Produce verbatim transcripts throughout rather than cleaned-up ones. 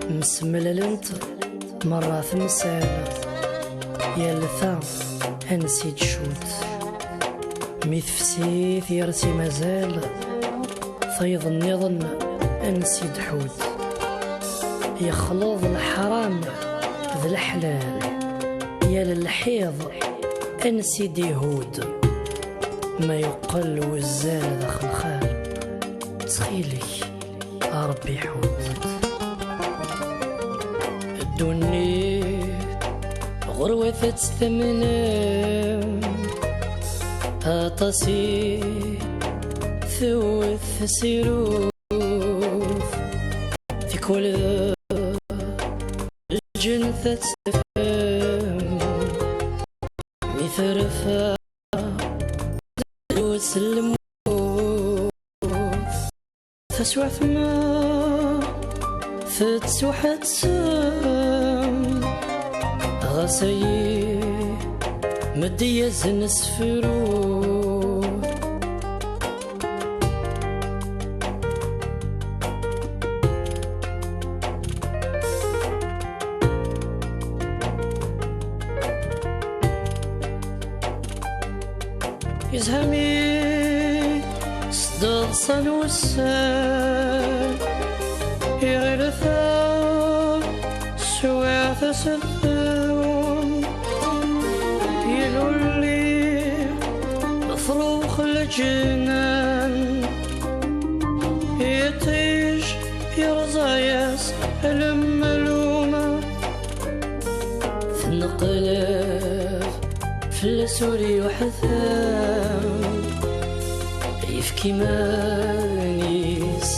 Msemlalent merra temsal, yal ta ansi d-tcudd. Mi tefsi tira-s i mazal, tayeḍ nniḍen ansi d-tḥudd. Yexleḍ leḥram d leḥlal, yal lḥiḍ ansi d-ihudd. Ma yuqqel wuzzal d axelxal, ttxil-k, a Ṛebbi ḥudd. Ddunit ɣur-wat ad tt-tamnem, aṭas i tewwet tasirut, tikwal d lǧennet ad tt-tafem, mi terfa s lmut. Taswiɛt ma tettwaḥettem, ɣas ayi meddi-yasen asefru. Izhami s ḍḍsa n wussan, iɣil ta swiɛt aseddum, ilulli trux leǧnan, iṭij irẓa-yas lemlum. Tenqeleb fell-as ur yuḥtam, yefk iman-is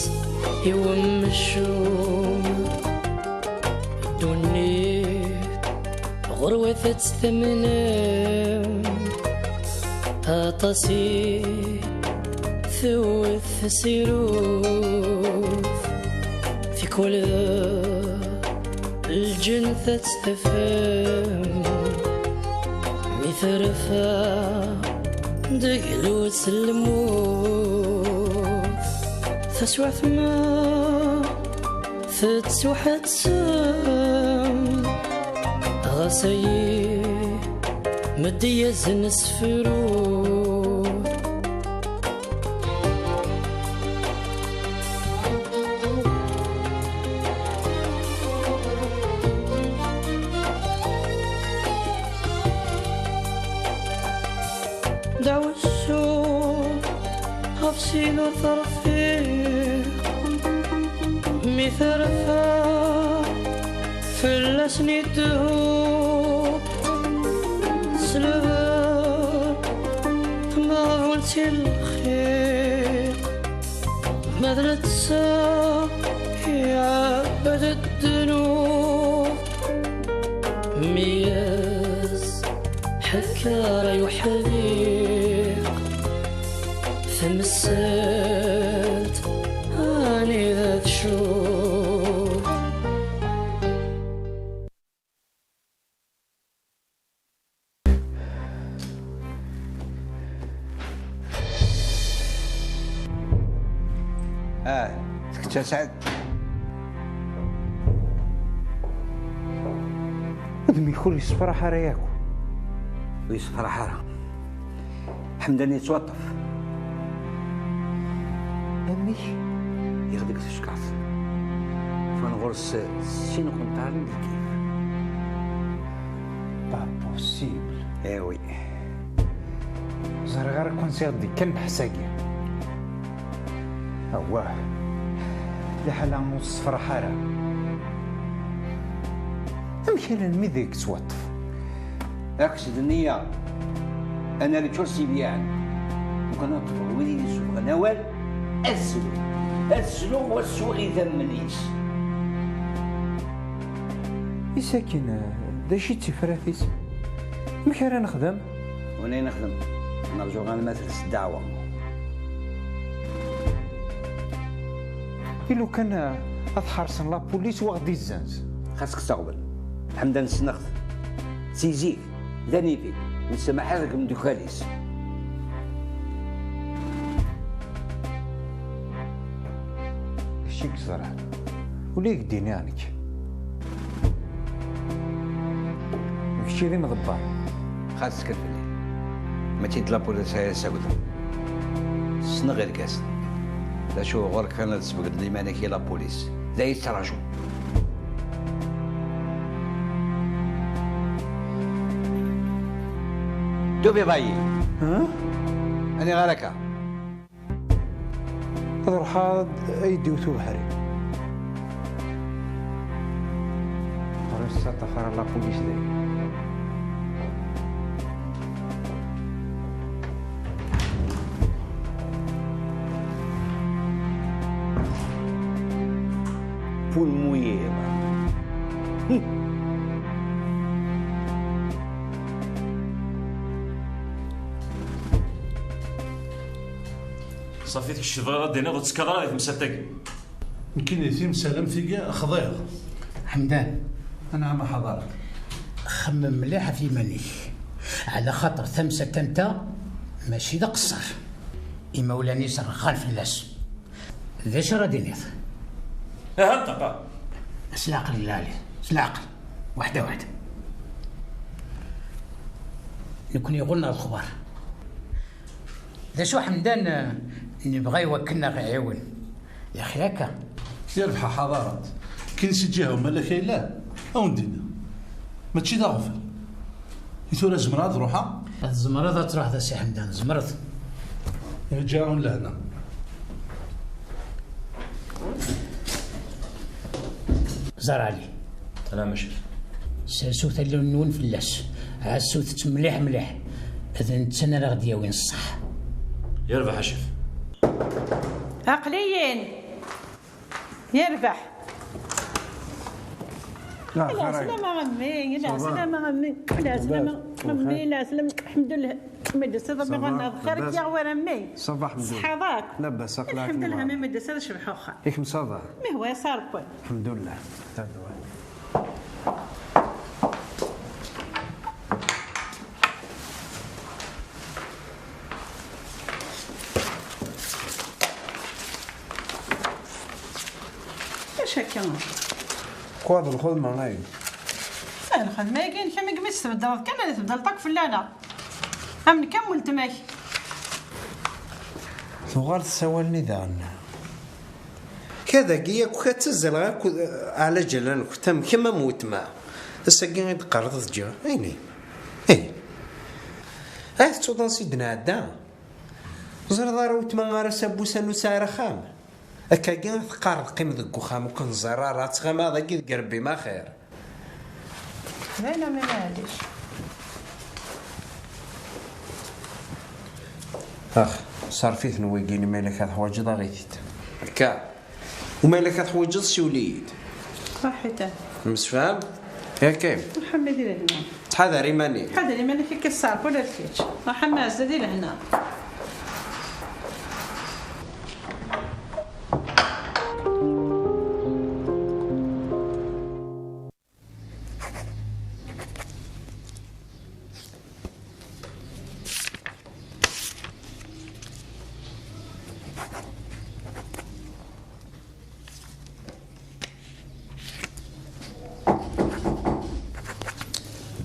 i wemcum. Ddunit ɣur-wat ad tt-tamnem, aṭas i tewwet tasirut, tikwal d lǧennet ad tt-tafem, mi terfa deg lwes n lmut. Taswiɛt ma tettwaḥettem, ɣas ayi meddi-yasen asefru. Dawsu ɣef sin ur terfiq, mi terfa fell-asen idhu, tesleb tmeɣbult i lxiq. Ma d netta iɛebbed ddnub, mi as-ḥekker ay uḥdiq, tamsalt anida tcub. Ah, d kečč a Sɛid. Udem-ik ur yessefraḥ ara yakk. Ur yessefraḥ ara. Ḥemdan yettwaṭṭef. Amek? Yeɣli deg teckaṛt. Ffɣen ɣur-s sin uqenṭaren di lkif. Pas possible. Eh oui. Ẓriɣ ara kun ziɣ d-ikkan lḥess-agi. Awah. Liḥala ur tessefraḥ ara. Amek alammi deg yettwaṭṭef? Akk s d-nniya, analeččur s ibiɛen. Lukan ad ṭṭfeɣ wid i d-isuffɣen awal, ad sluɣ. Ad sluɣ wa swiɣ idammen-is. I sakin, d acu i d tifrat-is? Amek ara nexdem? Win ay nexdem, nerǧu alma tels ddeɛwa. I lukan, eh, ad ḥersen la police u ad ɣ-d-izzenz. Xas kkes aɣbel. Ḥemdan ssneɣ-t. Si zik, d anifi, ur nesamaḥ ara deg imeddukal-is. Kečč i yeẓran. Ula i k-d-iniɣ nekk. Mačči d imḍebber. Xas tekker fell-i. Mačči d la police ara ssagdeɣ. Ssneɣ irgazen. D acu ɣur-k kan ad tesbegdeḍ iman-ik i la police. D ay yettraǧu. Tubiḍ-ayi. Huh? Aniɣer akka? Ad ruḥeɣ ad iyi-d-iwet ubeḥri. Ur nessaṭaf ara la police dayi. Poule mouillée. Ṣafi, tkecfeḍ ara d-tiniḍ ur ttekkaḍ ara di temsalt-agi. Nekkini timsal am tigi xḍiɣ. Ḥemdan. Anɛam a Ḥaḍarat. Xemmem mliḥ ɣef yiman-ik. Ɛla xaṭer tamsalt am ta mačči d aqeṣṣer. Imawlan-is rɣan fell-as. D acu ara d-tiniḍ? Aha, ṭṭaqa. S leɛqel a Lɛali, s leɛqel. Waḥda waḥda. Nekkni ɣur-neɣ lexbar. D acu Ḥemdan, eh, nebɣa i wakken aɣ-iɛiwen. Yaxi akka. Yerbeḥ a Ḥaḍarat. Kin si ǧiha umalak ay llan, a wen-d-iniɣ. Mačči d aɣbel. I tura zemreɣ ad ruḥeɣ? Tzemreḍ ad truḥeḍ a Si Ḥemdan, tzemreḍ. Iǧǧa-awen lehna. Ẓer Ɛli. Ala mačči. Serset allen-nwen fell-as. Ɛassut-tt mliḥ mliḥ. D netta ara ɣ-d-yawin ṣṣeḥ. Yerbeḥ a ccix. Aql-iyi-n. Yerbeḥ. Ala, xir. Slama a mmi, ala, slama a mmi, ala, slama a mmi, ala, slama, lḥemdullah. Ma d-tusiḍ a mmi, ɣanna xir-ik yaɣ war a mmi. Ça va, lḥemdullah. Ṣṣeḥḥa-k. Labas, aql-aɣ. Lḥemdullah a mmi, ma d-tusiḍ cebḥ uxxam. Yak mṣaḍa. Mi hwa ya sarpun. Lḥemdullah. Acu akka? Kwaḍ lxedma-agi. Ah, lxedma-agi inek, amek mi tt-tbeddleḍ kan, ad tbeddleḍ akk fell-aneɣ. Am nekk am weltma-k. Tuɣal tessawal-nni daɣen. Kadagi yakk ad ttazzaleɣ akk, eh, ɛla ǧala-nkent, am kemm am weltma. Ass-agi i d-teqqareḍ ad ǧǧeɣ. Ini. Ini. Ay tettuḍ ansi d-nɛedda? Ẓriḍ ara weltma ara s-abbusan ur sɛi ara axxam? Akkagi teqqareḍ qqim deg uxxam ur k-nẓerr ara, ad tɣamaḍ dagi deg rebbi ma xir. D ayen a mmi, maɛlic. Ax, ṣerref-iten wigin, ma yella ad teḥwaǧeḍ aɣ-it-id. Akka. Uma yella ad teḥwaǧeḍ, siwel-iyi-d. Ṣaḥit. Nemsefham? Yakan. Ḥader iman-ik. Ḥader iman-ik akka tṣerref ula d kečč. Ruḥ a mmi ɛezza di lehna.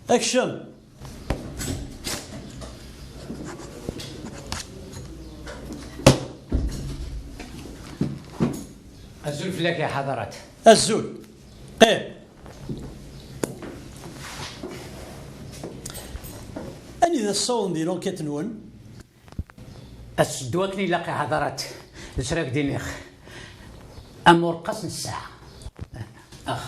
Action! Azul fell-ak a Ḥadarat. Azul. Qim. Anida ssawḍen di l'enquête-nwen? Ad teddu akken ilaq a Ḥadarat. D acu ara k-d-iniɣ? Am ureqqas n ssaɛa. Ax.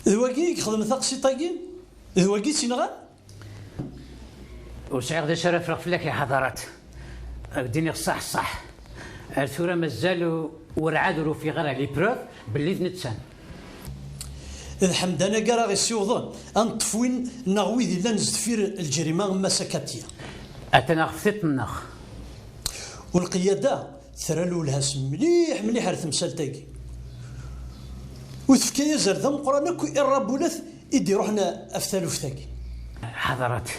D wagi i ixedmen taqsiṭ-agi? D wagi i tt-yenɣan? Ur sɛiɣ d acu ara ffreɣ fell-ak a Ḥadarat. Ad k-d-iniɣ ṣṣeḥ ṣṣeḥ. Ar tura mazal u-, werɛad ur ufiɣ ara les preuves belli d netta. D Ḥemdan-agi ara ɣ-issiwḍen ad neṭṭef win neɣ wid yellan sdeffir lǧerima n Massa Katia. Atan ɣef tiṭ-nneɣ. U lqiyada tra lwelha-s mliḥ mliḥ ar temsalt-agi. Ur tefka azal d ameqqran akk i ṛṛabulat i d-iruḥen ɣef taluft-agi. Ḥaḍrat,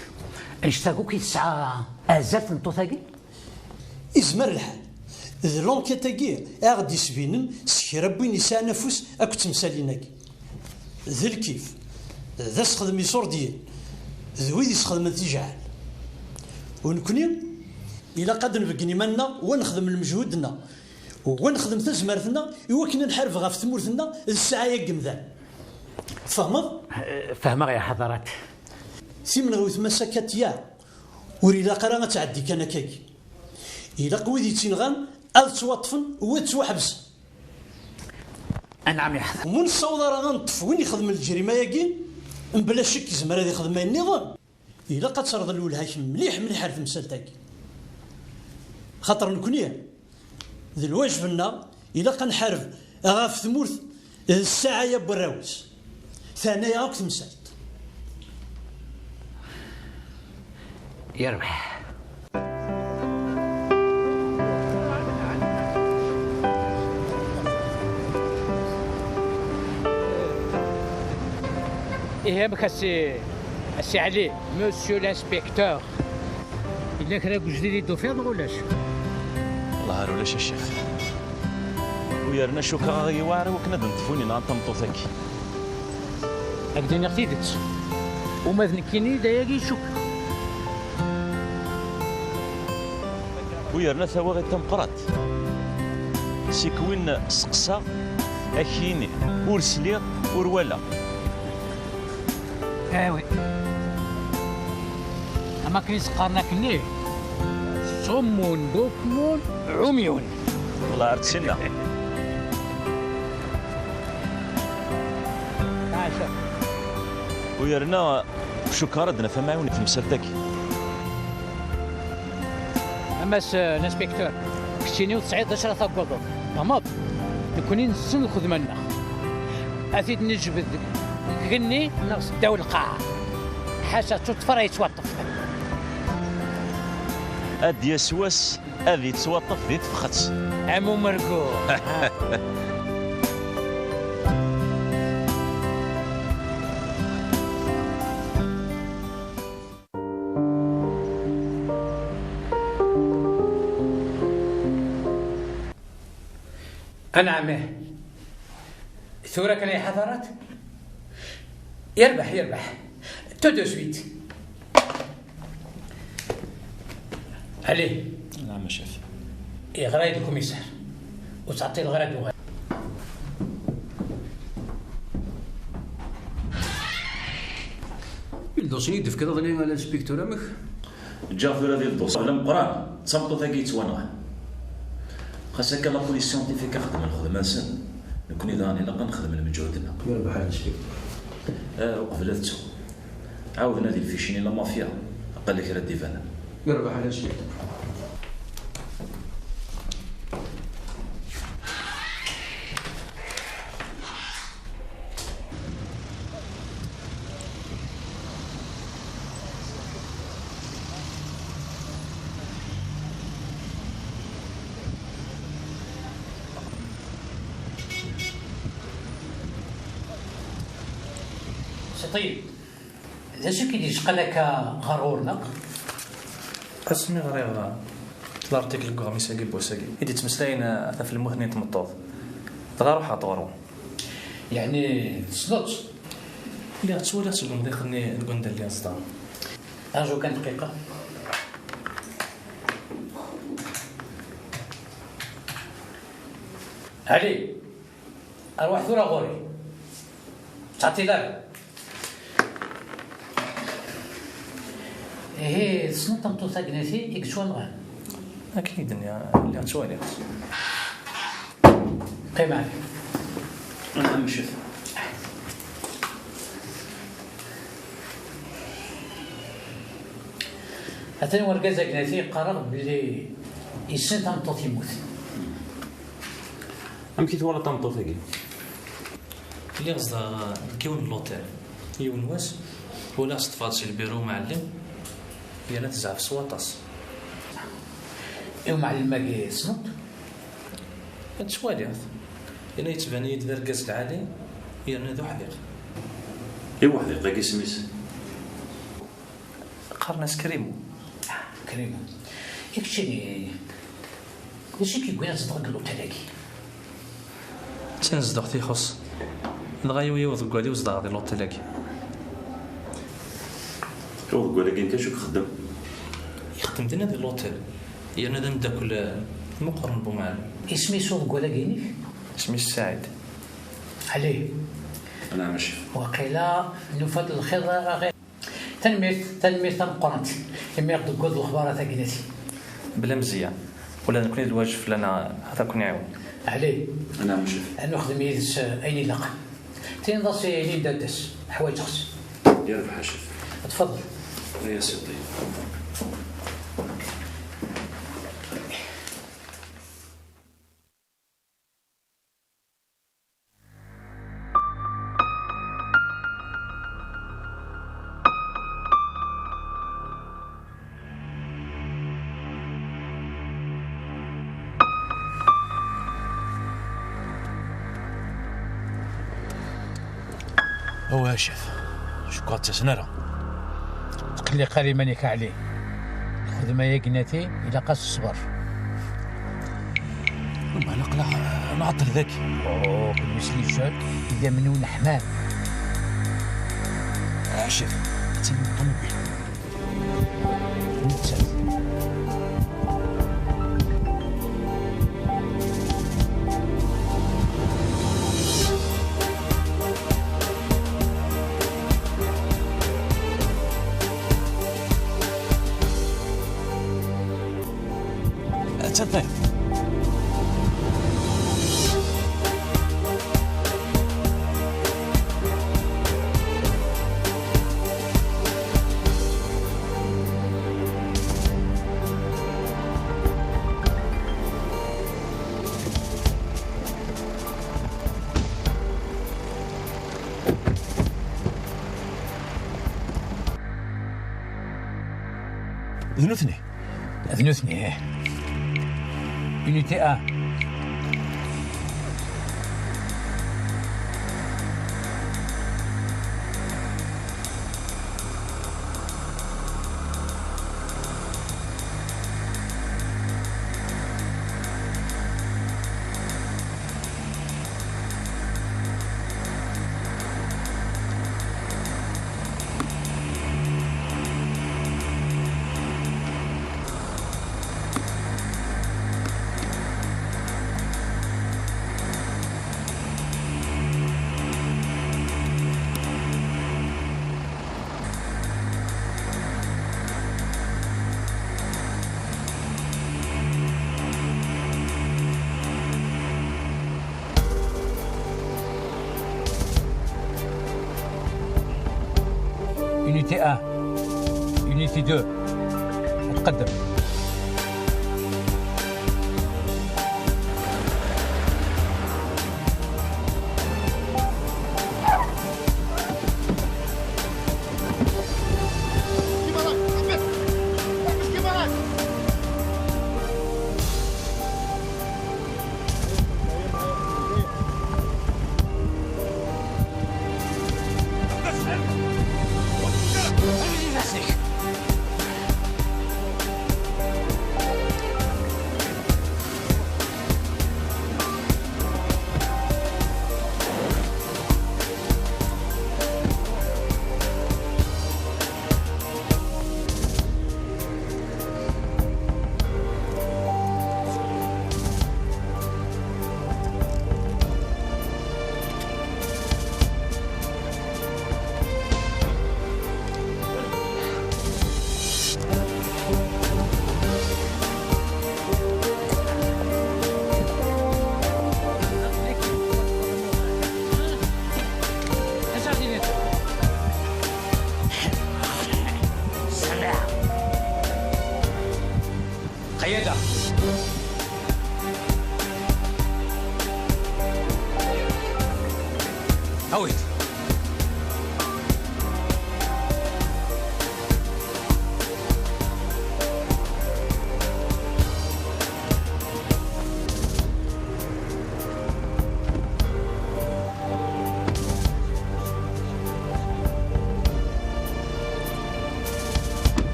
anect-agi akk i tesɛa azal tmeṭṭut-agi? Izmer lḥal d l'enquête-agi i aɣ-d-isbinen s kra n win yesɛan afus akked temsalin-agi. D lkif, d asexdem iṣurdiyen, d wid isxedmen tijɛal. U nekni, ilaq ad nbeggen iman-nneɣ u ad nexdem lmejhud-nneɣ, u ad nexdem tazmert-nneɣ i wakken ad nḥareb ɣef tmurt-nneɣ d ssaɛa-agi mdan. Tfehmeḍ? Fehmeɣ ya Ḥadarat. Timenɣiwt Massa Katia ur ilaq ara ad tɛeddi kan akkagi. Ilaq wid yettinɣan ad ttwaṭṭfen u ad ttwaḥebsen. Anɛam ya Ḥadarat. Ur nessaweḍ ara ad neṭṭef win ixedmen leǧrima-agi, mebla ccek yezmer ad ixdem ayen nniḍen. Ilaq ad terreḍ lwelha-k mliḥ mliḥ ar temsalt-agi. Xaṭer nekni d lwajeb-nneɣ, ilaq ad nḥareb ɣef tmurt d ssaɛa-ya n warraw-is. Teɛna-yaɣ akk temsalt. Yerbeḥ. Ihi amek a si, a si Ɛli? Monsieur l'inspecteur, yella kra n ujdid i d-tufiḍ neɣ ulac? Wellah ar ulac a ccix. U yerna cukkeɣ ad iyi-iwɛer i wakken ad neṭṭef win yenɣan tameṭṭut-agi. Ad k-d-iniɣ tidet, uma d nekkini d ayagi i cukkeɣ. U yerna tawaɣit tameqqrant, seg win seqsaɣ, ad k-yini ur sliɣ, ur walaɣ. Awi. Am akken i s-qqaren akkenni, ṣummun bukmun ɛumyun. Wellah ar tt-sinneɣ. U yerna cukkeɣ ara d-naf amɛiwen deg temsalt-agi. A Mass l'inspecteur, keččini ur tesɛiḍ d acu ara taggadeḍ, tfehmeḍ? Nekkni nessen lxedma-nneɣ. Ad t-id-nejbed deg igenni neɣ seddaw lqaɛa. Ḥaca d tuṭṭfa ara yettwaṭṭef. Ad d-yas wass ad yettwaṭṭef di tefxet. Am umergu. Anɛam, ih. Tura kan ay Ḥadarat? Yerbeḥ, yerbeḥ. Tout de suite. Allez. Naam a chef. Yeɣra-yi-d lkumisar. Ur ttɛeṭṭileɣ ara ad uɣaleɣ. Ldosi i d-tefkiḍ iḍelli a l'inspecteur, amek? Ǧǧiɣ tura di ldosi d ameqqran, d tameṭṭut-agi yettwanɣan. Xas akka la police scientifique a xedmen lxedma-nsen, nekkni daɣen ilaq ad nexdem lmeǧhud-nneɣ. Yerbeḥ a l'inspecteur. Ah, uqbel ad ttuɣ. Ɛawed nadi lfici-nni la mafia, aql-i kra d-ibanen. Yerbeḥ a l'inspecteur. Seṭṭi, d acu i k-id-yecqan akka ɣer ɣur-neɣ? Asmi ɣriɣ l'article deg uɣmis-agi n wass-agi i d-yettmeslayen ɣef lmut-nni n tmeṭṭut, dɣa ruḥeɣ-d ɣur-wen. Yeɛni tessneḍ-tt? Lliɣ ttwaliɣ-tt deg umḍiq-nni deg wanda lliɣ zedɣeɣ. Rju kan dqiqa. Ɛli, arwaḥ tura ɣur-i. Ur ttɛeṭṭil ara. Ihi tessneḍ tameṭṭut tagnit i yettwanɣan? Akken i d-nniɣ, lliɣ ttwaliɣ-tt. Qqim ɛad. Nɛam, ccix. Atan wergaz agnati yeqqar-aɣ belli yessen tameṭṭut yemmuten. Amek i twalaḍ tameṭṭut-agi? Lliɣ zedɣeɣ deg yiwen n l'hôtel. Yiwen wass, walaɣ-tt teffeɣ-d si lbiru n umɛellem, yerna tezɛef s waṭas. I umɛellem-agi tessneḍ-t? Ttwaliɣ-t. Yella yettban-iyi-d d argaz lɛali, Yerna d uḥdiq. I uḥdiq-agi isem-is? Qqaren-as Krimo. Krimo. I keččini, d acu i k-yewwin ad tzedɣeḍ deg luṭel-agi? D tanezduɣt i ixuṣṣ. Dɣa yiwen yiweḍ deg wali-w zedɣeɣ di luṭel-agi. Iweḍ deg wali-agi nekk acu k-xeddem? Ixeddem dinna di luṭel. Yerna d ameddakel, eh, meqqren n Bumaɛli. Isem-is uḍeggal-agi-inek? Isem-is Saɛid. Ɛli. Anɛam a ccix. Waqila nufa-d lxiḍ a ɣ-, tanemmirt, tanemmirt tameqqrant imi ɣ-d-tewwiḍ lexbarat-agi-nati. Bla mzeyya, ula d nekkni d lwajeb fell-aneɣ ad ken-nɛiwen. Ɛli. Anɛam a ccix. Ad nuxdem yid-s, eh, ayen ilaqen. Tiniḍ-as i Linda ad d-tas, ḥwaǧeɣ-tt. Yerbeḥ a ccix. Tfeḍl. Ay a sidi. Awa a ccix, cukkeɣ ur ttasen ara. Tqelliq ara iman-ik a Ɛli. Lxedma-agi-nati ilaq-as ṣṣber. Meɛna aql-aɣ nɛeṭṭel dagi. Oh, kenwi s les jeunes, idammen-nwen ḥman. A ccix, attan deg ṭumubil. Nettat. Ad tt-iṭṭef. D nutni. D nutni, ih. Unité un. Unité un. Unité deux. تقدم. قيادة. أويت.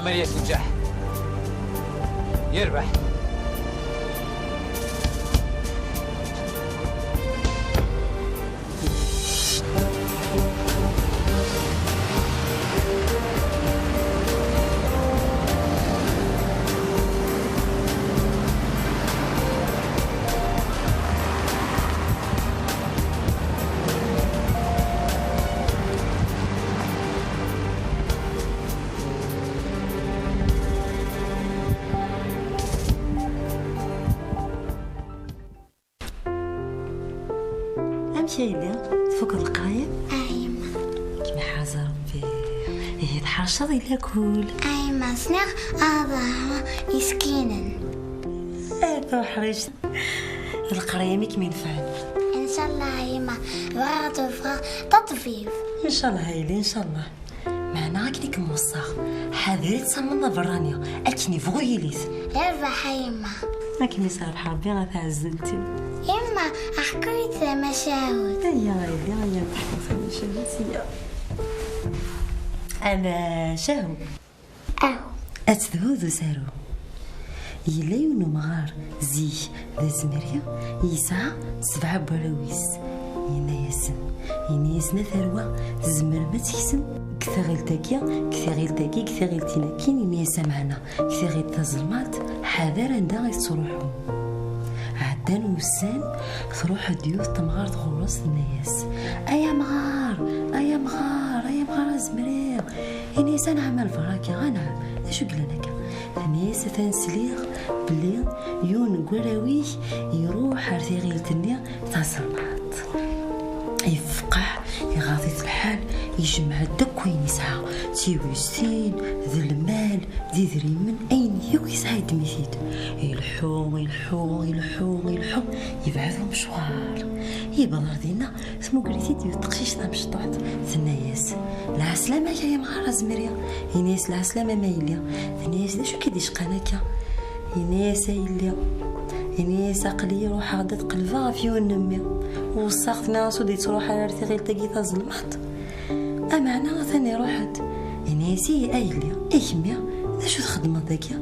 Yes, نجح. يربح. Amek a yelli? Tfukeḍ leqraya? A yemma. Kem iḥrez Rebbi. Ihi tḥerceḍ i lakul. A yemma, sniɣ aḍar iskinen. A tuḥrict. D leqraya mi kem-inefɛen. Incallah a yemma, bɣiɣ ad ffɣeɣ d aṭbib. Incallah a yelli, incallah. Meɛna akken i kem-weṣṣaɣ, ḥader i tsamneḍ aberrani, akken ibɣu yili-t. Yerbeḥ a yemma. Akken i s-yerbeḥ Rebbi a taɛezzult-iw. Yemma, ḥku-yi-d tamacahut. Aya a yelli, aya teḥku tamacahut, aya. Amacahut. Ahu. Ad tedhu d usaru. Yella yiwen umɣar zik d azemri, yesɛa sebɛa n warraw-is. Yenna-yasen, yenna-yasen a tarwa, tzemrem ad teksem deg tiɣilt-agi, deg tiɣilt-agi, deg tiɣilt-inakin, yenna-yas ameɛna, deg tiɣilt tazelmaḍt, ḥader anda i tettruḥum. Ɛeddan wussan, truḥ-d yiwet temɣart ɣur-s, tenna-yas, ay amɣar, ay amɣar, ay amɣar azemri. Ini-as, anɛam a lbaraka, anɛam, d acu yellan akka? Tenna-yas, atan sliɣ belli yiwen n warraw-ik iruḥ ar tiɣilt-nni tazelmaḍt. Yefqeɛ, iɣaḍ-it lḥal, yejmeɛ-d akk ayen yesɛa, tiwiztin, d lmal, d idrimen, ayen yakk yesɛa yeddem-it-id. Ileḥḥu, ileḥḥu, ileḥḥu, ileḥḥu, yebɛed umecwar. Yewweḍ ar dinna, tmuger-it-id yiwet teqcict tamecṭuḥt, tenna-yas, lɛeslama-k ay amɣar azemri. Yenna-yas, lɛeslama ma yelli. Tenna-yas, d acu i k-id-icqan akka? Yenna-yas, a yelli, yenna-yas, aql-iyi ruḥeɣ-d ad qelbeɣ ɣef yiwen n mmi. Weṣṣaɣ-t, nniɣ-as ur d-yettruḥ ara ar tiɣilt-agi tazelmaḍt. Ameɛna atan iruḥ-d. Yenna-yas, ihi a yelli, i kemmi, d acu txeddmeḍ dagi?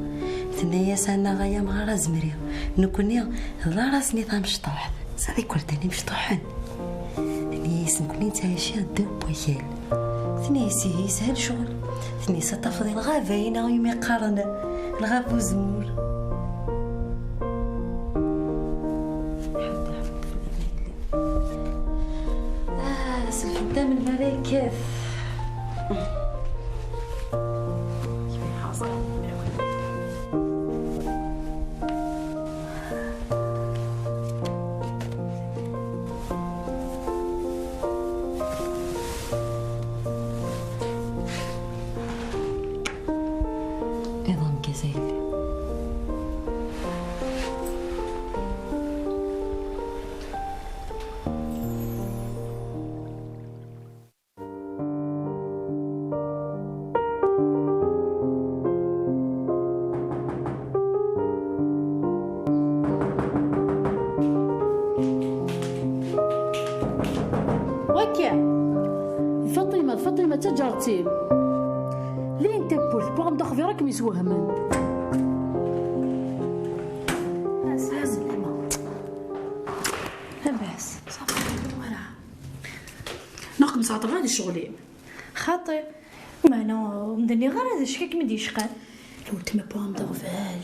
Tenna-yas, anaɣ ay amɣar azemri, nekkni d laras-nni tamecṭuḥt, sɛiɣ igerdan imecṭuḥen. Tenna-yas, nekkni nettɛici ddaw n wakal. Tenna-yas, ihi yeshel ccɣel. Tenna-yas, ad tafeḍ i lɣaba-ina umi qqaren lɣaba uzemmur. Ah, s lfentam n lmalaykat. Iḍ ameggaz a yelli. Wakka, d Faṭima, d Faṭima d taǧaret-im. Lin tawwurt, wwiɣ-am-d axbiṛ akken yeswehmen. Abbas, ṣafi, wala. Neɣ kem-sɛeṭṭreɣ di ccɣel-im. Xaṭi. Meɛna ur m-d-nniɣ ara d acu i kem-id-yecqan. Lewtma n wemḍeɣbal.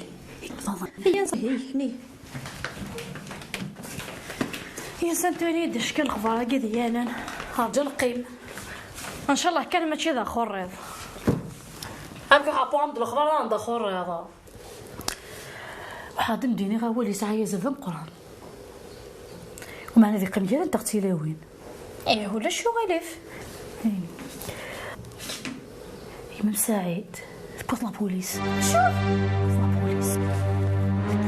Iyya, iyya, iyya. Iyya, s-, ttwali-d acu kan lexbar-agi d yalan. Rǧu neqqim. Ncallah kan mačči d axurriḍ. Amek ɣef wemḍ lexbar ara d axurriḍ? Waḥed ad m-d-iniɣ awal yesɛa azal d ameqqran. Umeɛna ad yeqqim gar-nteɣ d tilawin. Ih, ulac uɣilif. Imam Saɛid, tewwiḍ la police. Acu? Tewwiḍ la police.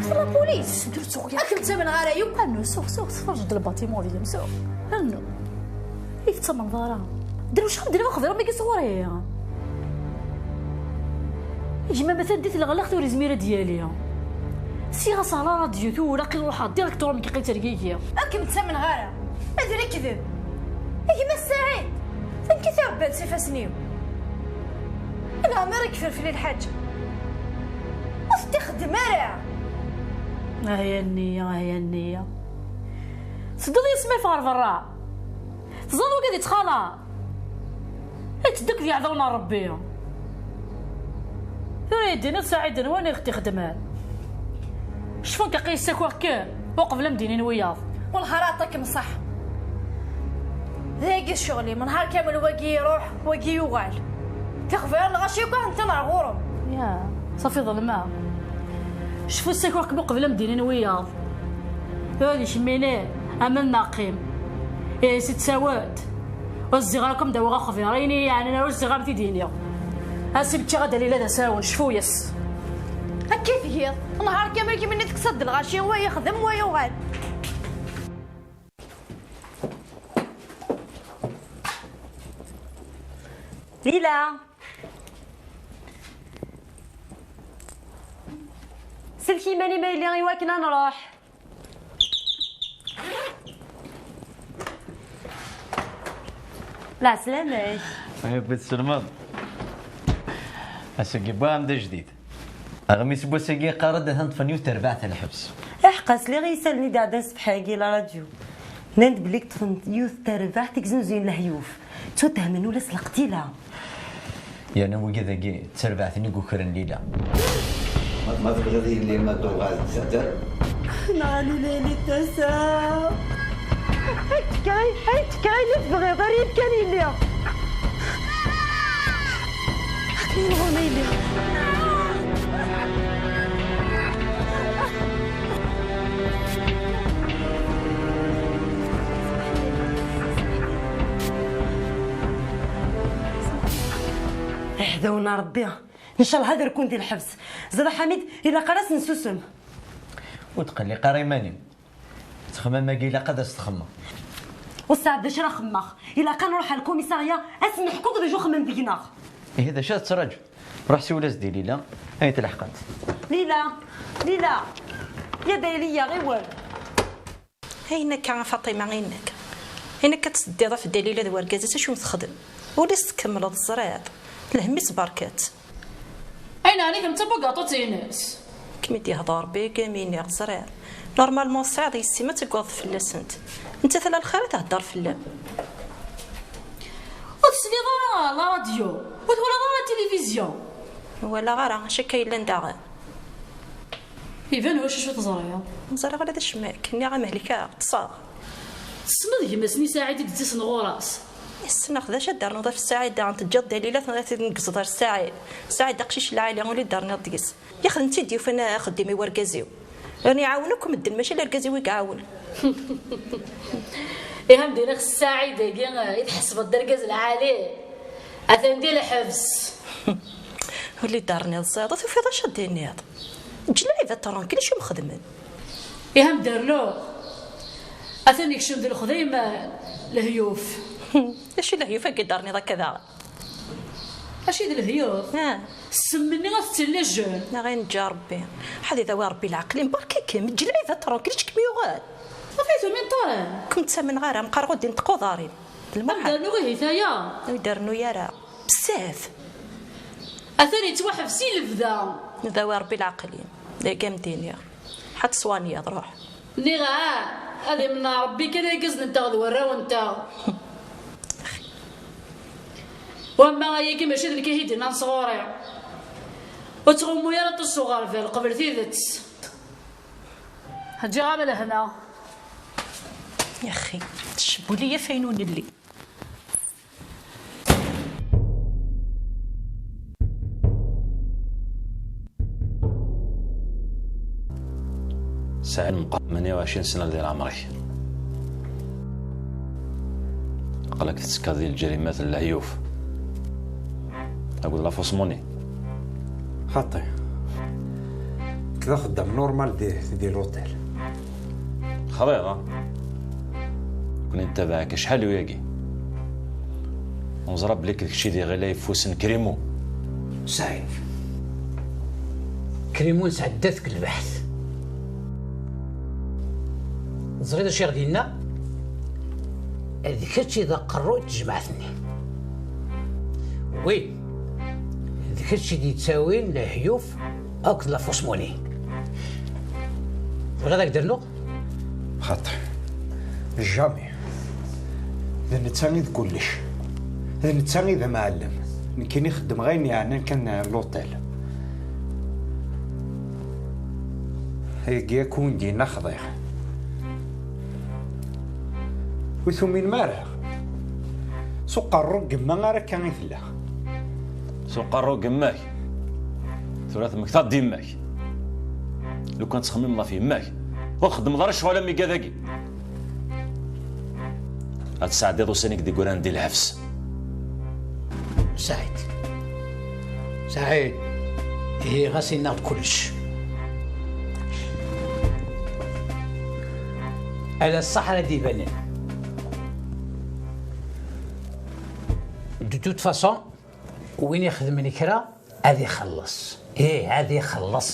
Tewwiḍ la police. Ddut sɣur-i. Ad kem-ttamneɣ ara yakk. Rnu, suɣ, suɣ, tferrjeḍ lbatimun deg-m, suɣ. Rnu. I tettamneḍ ara? Drus xemdel axḍir am-agi sɣur-i. Gma ma tandi tleɣlaɣt ur izmir ad d-yali. Syiɣ-as ɣer la radio tura, aql-i ruḥeɣ directement am yeqqi ttergigi. Ad kem-ttamneɣ ara. Ad rekdeb. A gma Saɛid, amek i t-iṛebban s ifassen-iw? Leɛmer i yeffer fell-i lḥaǧ. Ur t-ixeddem ara. Ah ya nniya, ah ya nniya. Tedduḍ yis-m ɣer berra. Teẓriḍ wagi di ttxala. Yetteddu-k di yeɛdawen n Ṛebbi. Tura yeddin-d Saɛid n wani i ɣ-t-ixedmen. Cfu-k aqi yessakiɣ-k uqbel am d-inin wiyaḍ. Wellah ara aṭakem ṣaḥ. Dagi ccɣel-im, nhar kamel wagi iruḥ, wagi yuɣal. Tixbirin lɣaci akk ahen-tan ar ɣur-m. Ya, ṣafi ḍelmeɣ. Cfu ssakiɣ-kem uqbel am d-inin wiyaḍ. Ur d kemmini, amen neɣ qqim. Ihi si tsawet. Ur zziɣ ara kem-d-awiɣ axbiṛ, ayen i yi-yeɛnan ur zziɣ ara t-id-iniɣ. Ass i m-ččiɣ a Dalila d asawen, cfu yes. Akka i tgiḍ. Nhar kamel kemmini tekkseḍ-d lɣaci, wa yexdem, wa yuɣal. Lila. Sellek iman-im a yelli i wakken ad nruḥ. Lɛeslama-k. Aywa, tesselmeḍ. Ass-agi wwiɣ-am-d ajdid. Aɣmis n wass-agi yeqqar-d atan ṭṭfen yiwet terbaɛt n lḥebs. Iḥeqqa, sliɣ i yisallen i d-iɛeddan ṣṣbeḥ-agi la radio. Nnan-d belli ṭṭfen yiwet terbaɛt i yeznuzuyen lehyuf. Ttwattehmen ula s leqtila. Yerna wigad-agi d terbaɛt-nni i yukren Lila. Ma, ma tebɣiḍ yelli ma tuɣal tedder. Neɣ Lila yelli tasa. Ay tekka, ay tekka, ayen i tebɣiḍ, ar yibkan yelli. Akken yenɣur ma yelli. Iḥdawen n Ṛebbi. Ncallah ad rkun di lḥebs. Ẓriɣ Ḥamid, ilaq ara s-nsusem. Ur tqelliq ara iman-im. Ttexmam-agi ilaq ad as-txemmeɣ. Ur sɛiɣ d acu ara xemmeɣ. Ilaq ad nruḥ ar lkumisarya, ad s-neḥku d acu xemmen deg-neɣ. Ihi d acu ad tettraǧuḍ? Ruḥ siwel-as-d i Lila, ay tleḥqemt. Lila, Lila, ya Dayliya, ɣiwel. Ayen akka a Faṭima, ayen akka. Ayen akka tetteddiḍ ɣef Dalila d wergaz-is, acu m-texdem? Ula s-tkemmleḍ teẓriḍ. Lhemm-is berkat. Ayen ɛni kemm d tabugaṭut-ines? Kem-id-yehder Rebbi, kem iniɣ ẓriɣ. Normalement tesɛiḍ yessi-m ad tagadeḍ fell-asent. Nettat ala lxir i thedder fell-am. Ur tesliḍ ara la radio, ur twalaḍ ara tilivizyu. Ur walaɣ ara, acu akka yellan daɣen? Iban wacu acu teẓriḍ. Ur ẓriɣ ula d acemma, nniɣ-am helkeɣ, ṭṭseɣ. Tessneḍ gma-s-nni Saɛid i d-ittasen ɣur-s? Ssneɣ, d acu ad d-ternuḍ ɣef Saɛid daɣen, teǧǧiḍ Dalila tenɣiḍ-id tneggzeḍ ar Saɛid. Saɛid d aqcic lɛali, ur li d-terniḍ deg-s. Yaxdem-tt-id yufan axeddim i wergaz-iw. Yerna iɛawen akk medden, mačči d argaz-iw i iɛawen. Ihi am d-iniɣ Saɛid-agi i tḥesbeḍ d argaz lɛali, atan di lḥebs. Ur li d-terniḍ Saɛid, ur tufiḍ acu ad d-tiniḍ. Eǧǧ lɛibad tranquille, acu m-xedmen? Ihi am d-rnuɣ. Atan yekcem d lexdayem lehyuf. Acu lehyuf-agi d-terniḍ akka daɣen? Acu i d lehyuf? Ah. Ssem-nni ad tettili jjeun. Neɣ ayen ǧǧa Rebbi. Ḥad idawi Rebbi leɛqel-im, berka-kem, eǧǧ lɛibad tranquille, acu kem-yuɣen? Ɣef ay tumineḍ ara? Kem ttamneɣ ara, meqqar ɣur din tqudarin. D lmuḥal. Ad d-rnuɣ ihi taya? Ur d-rnu ara. Bezzaf. Atan yettwaḥbes i lebda. Dawi Rebbi leɛqel-im. Dagi am d-iniɣ. Ḥa teswaniyeḍ, ruḥ. Nniɣ-am, ad imneɛ Rebbi kan irgazen-nteɣ d warraw-nteɣ. Wamma ayagi mačči d nekk i t-id-yennan sɣur-i. Ur ttɣummu ara aṭas s uɣerbal, qbel tidet. Ǧǧiɣ-am lehna. Yaxi, tcewwel-iyi ɣef ayen ur nelli. Sɛiɣ lmeqam tmenya u ɛecrin sna di leɛmer-ik. Aql-ak tettekkaḍ di leǧrimat n lehyuf akked la fausse monnaie. Xaṭi. Nekk d axeddam normal di, di l'hôtel. Xḍiɣ, a? Nekni ntabaɛek acḥal uyagi. Neẓra belli d kečč i d iɣil ayeffus n Krimo. Saɛid. Krimo nesɛedda-t deg lbeḥt. Teẓriḍ acu i ɣ-d-yenna? D kečč i d aqerru n tejmaɛt-nni. Wi, d kečč i d-yettawin lehyuf Akked la fausse monnaie. Tebɣiḍ ad k-d-rnuɣ? Xaṭi. Jamais. D netta i d kullec. D netta i d amɛellem. Nekkini xeddmeɣ ayen yeɛnan kan l'hôtel. Ayagi akk ur d-yenna xḍiɣ. Ur tuminem ara? S uqerru n yemma ara akka i tella. S uqerru n yemma-k? Tura temmektaḍ-d yemma-k. Lukan tettxemmimeḍ ɣef yemma-k, ur txeddmeḍ ara ccɣel am igad-agi. Ad tesɛeddiḍ ussan-ik deg uran di lḥebs. Saɛid. Saɛid. Ihi ɣas inna-ɣ-d kullec. Ala ṣṣeḥ ara d-ibanen. De toute façon, win ixedmen kra, ad ixelleṣ. Ih, ad ixelleṣ.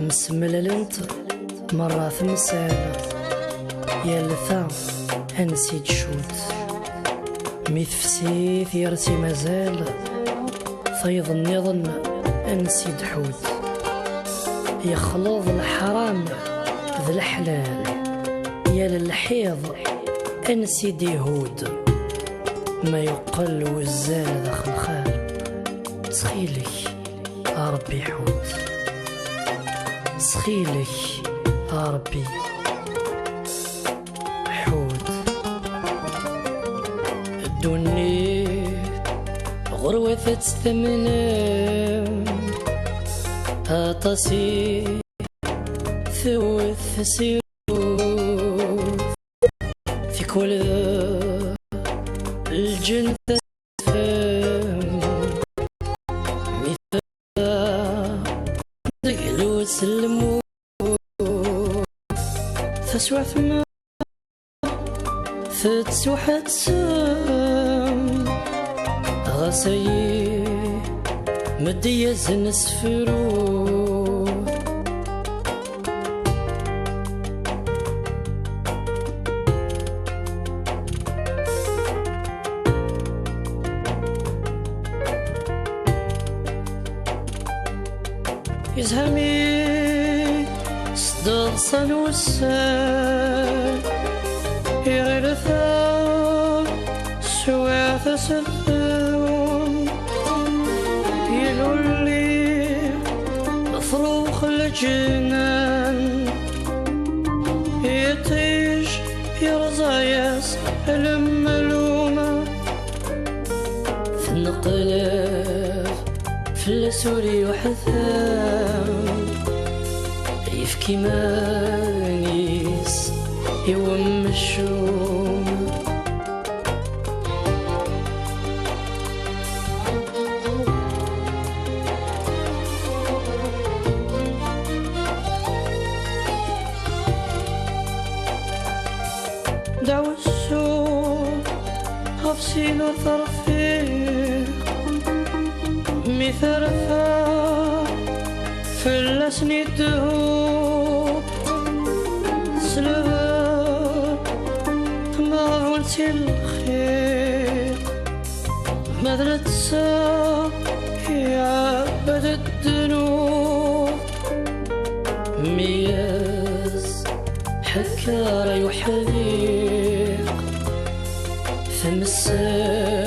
Msemlalent merra temsal, yal ta ansi d-tcudd. Mi tefsi tgersi mazal, tayeḍ nniḍen ansi d-tḥudd. Yexleḍ leḥram d leḥlal, yal lḥiḍ ansi d-ihudd. Ma yeqqel wuzzal d axelxal, ttxil-k a Ṛebbi ḥudd. Ttxil-k a Ṛebbi ḥudd. Ddunit ɣur-wat ad tt-tamnem, aṭas i tewwet tasiwt. Tikwal d lǧennet asfem, mi tella deg lews n lmut, taswiɛt ma tettwaḥettem, ɣas ayi meddi-yasen asefru. Izhami s ddeḍsa n wussan, iɣil ta swiɛt aseddum, ilulli tṛux leǧnan, iṭij yerẓa-yas lemlum. Tneqleb fell-as ur yuḥtam, yefk iman-is i wemcum. Dɛwessu ɣef sin ur terfiq, mi terfa fell-asen idehhu. Tesleb tmeɣbunt i lxiq, ma d netta iɛebbed ddnub. Mi as-ḥekker ay uḥdiq, temsal